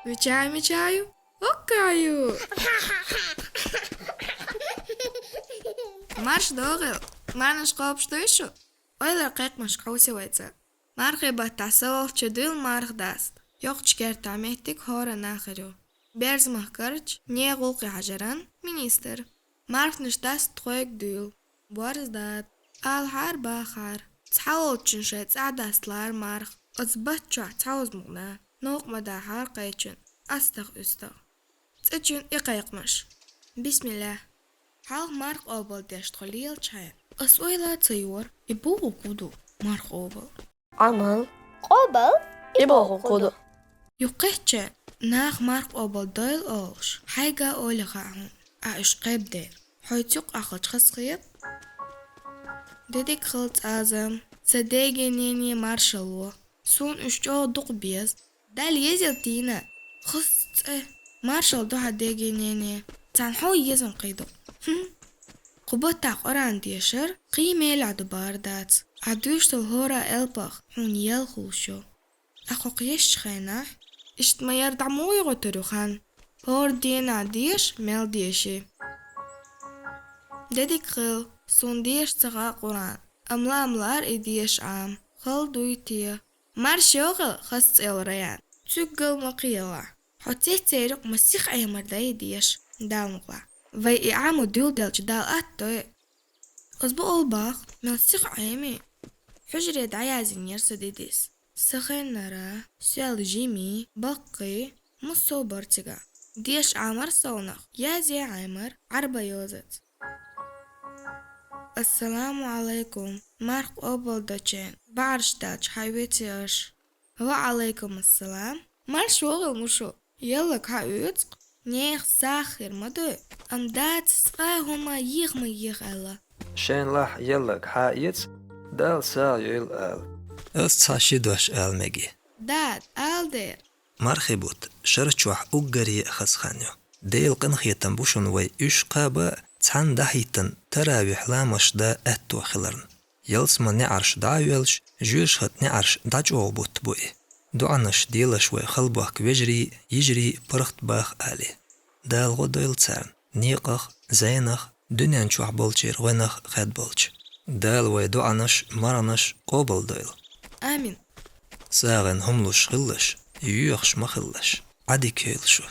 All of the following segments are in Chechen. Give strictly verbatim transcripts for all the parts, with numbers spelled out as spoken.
Мечаю, мечаю, оккаю. Марш догӀел, марнаш кхобуш дуй шу? Ойла кхайкхамаш кховсе вайца. Мархий баттахь савалча дуьйла марха даста. Йоккхачу кертахь меттиг хӀора нахар ю. Берзмахкарчу нехан гӀуллакхийн хьажаран министр. Марханаш даста тхойга дуьйла. Борз дада, алахьара, бахахьара. Цхьаволчун шайн цӀахь дасталара марха. Оцу батта чохь цхьа оза мукъана. Новкъа ма дахьара кхечун. АстагӀа-уьстагӀа. ЦӀечун и кхайкхамаш. Бисмиллах. Хьалха марха къобалдеш тхо лелачхьана, ас ойла ца йора, и бохург хӀун ду, марха къобал. Ӏамал. Къобал. И бохург хӀун ду. Юхкхетча, наха марха къобалдойла олуш, хьайга ойла хаьа хьуна, ахь уьш кхайкхадера. Хьоьца юккъехь хилча хазахета? Де дика хила, цӀа-зам, сан деге-нене маршалла. Суна уьш чӀогӀа дукха беза. Далла езийла дийна, хаза цӀе. Маршалла ду хьан деге-нене. Царна хьо еза-м кхин ду. ХӀм. Кху баттахь Къуръан дешар кхин мелехь ду бахара дац. Ахь дуьйцуш долу хӀора элпах хьуна ял хуьлуш ю. Ахь кхокху ешачу хенахь, иштта ма яра дӀа муха йогӀуьйтур ю хан? ХӀора дийнахь деша, мел деши. Де дика хила, суна деша ца хаьа Къуръан, амма лаам лаьара и деша Ӏама, хала дуй те. Марша йогӀал, хаза цӀе йолу Раян. Цуьнга ма кхелахь. Хьо цецъяр юкъа ма сиха Ӏемар дай деша, Дала мукъалахь. Вай и Ӏамо дуьйладелча Дала атта дой. Ас бу олу бах, мел сиха Ӏеми. Хьуьжаре дӀаяздинера со дидис. Сан хеннара, соьл жимий, баккхий, массо а бара цигахь. Деша Ӏамар совнах, язъян Ӏемар Ӏарба йозаца. Ассаламу Ӏалайкум, марха къобалдечун, бӀаьргаш даьлча хьан веци аша? Ва Ӏалайкум ассалам. Марша вогӀийла, мушу. Яллаг хьан оьцу-кх? Нехан сагӀа хир ма ду, амма дадас цкъа а хӀума еха ма еха аьлла. Шайна лахь яллаг хьан а эца, Дала сагӀа йойла ала. Ас цхьа ши дош ала меги. Дада, ала дера. Мархий бутт шарчохь уггаре а хаза хан ю. Делан къинхетам бу шуна вай уьш кхаба а, цхьаьна дӀахӀиттина таравихь ламазаш дан аьтто хиларна. Ялсаманин неӀарш дӀа а йоьллуш, жоьжахатин неӀарш дӀачӀогӀа бутт бу и. ДоӀанаш делаш вай халбохк вежарий, йижарий паргӀатбаха али. Дала гӀо дойла царна, некъах, зенах, дуьнен чохь болчеран гӀоьнах хадболчу. Дала вай доӀанаш, марханаш къобалдойла. Амин. СагӀина хӀума луш хилалаш, йоьхуш ма хилалаш. Ӏадика йойла шу.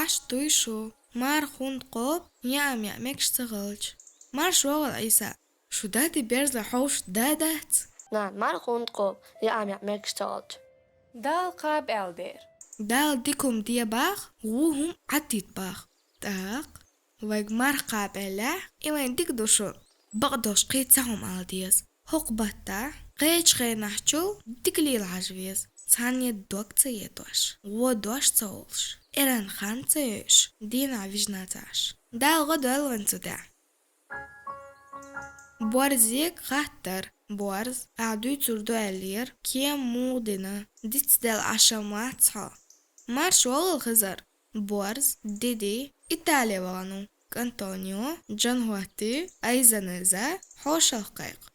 Аш дуй шу, марха хӀунда къобу, яа-м яа мегаш ца хилча. Марша вогӀийла, Ӏийса. Шу дади берза хьовш да дац? Нана, марха хӀунда къобу, яа-м яа мегаш ца хилча. Дала кхаба аьлла дера. Дала дика хӀума де баха, вон хӀума Ӏаддийта баха. ТӀаккха вайга марха кхаба аьллехь, и вайн дика ду шуна. Бакъдолуш кхин цхьа хӀума ала деза. ХӀокху баттахь, кхечу хенахьчул дика лела хьажа веза. Цхьанне дог ца етош, вон дош ца олуш, эрна хан ца йойуш, дийнахь вижина ца Ӏаш. Дала гӀо дойла вайн цу тӀехь. Борзега хаттар: Борз, ахь дуьйцур ду аьллера, кема муха дина, дицделла Ӏаш вац хьо. Марша вогӀийла, Хизар. Борз, Диди, Итале вахана ву, кӀантонех, Джанхоти, Айзанеза, хьошалгӀа кхайкха.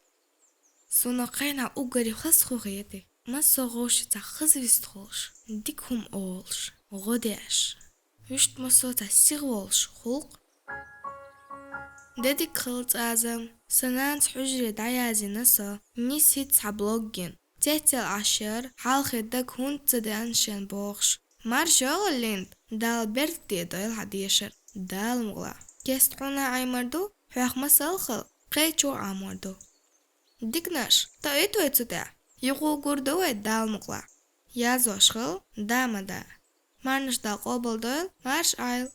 Суна кхайна уггаре хаза хӀун хетий? Массо а гӀовши цхьа хаза вистхуьлуш, дика хӀума олуш, гӀо деш. Вуьшта массо а цхьа сиха волуш, хӀуллакх. Де дика хила, цӀа-зам, сан нанас хьуьжаре дӀаяздина со, нис хӀинца цхьа блог гина. Цецъяла Ӏаш яра, хьалхе дага хӀунда ца деана шен бохуш. Марша йогӀал, Линда, Дала беркате дойла хьан дешар, Дала мукъалахь. Кеста хьуна а Ӏемар ду, хьох масал хала, кхечо а Ӏамор ду. Диканаш, тоуьйту вай цу тӀехь? Юха гур ду вай, Дала мукъалахь. Язъеш хила, да ма да. Марнаш Дала къобалдойла, марша Ӏайла.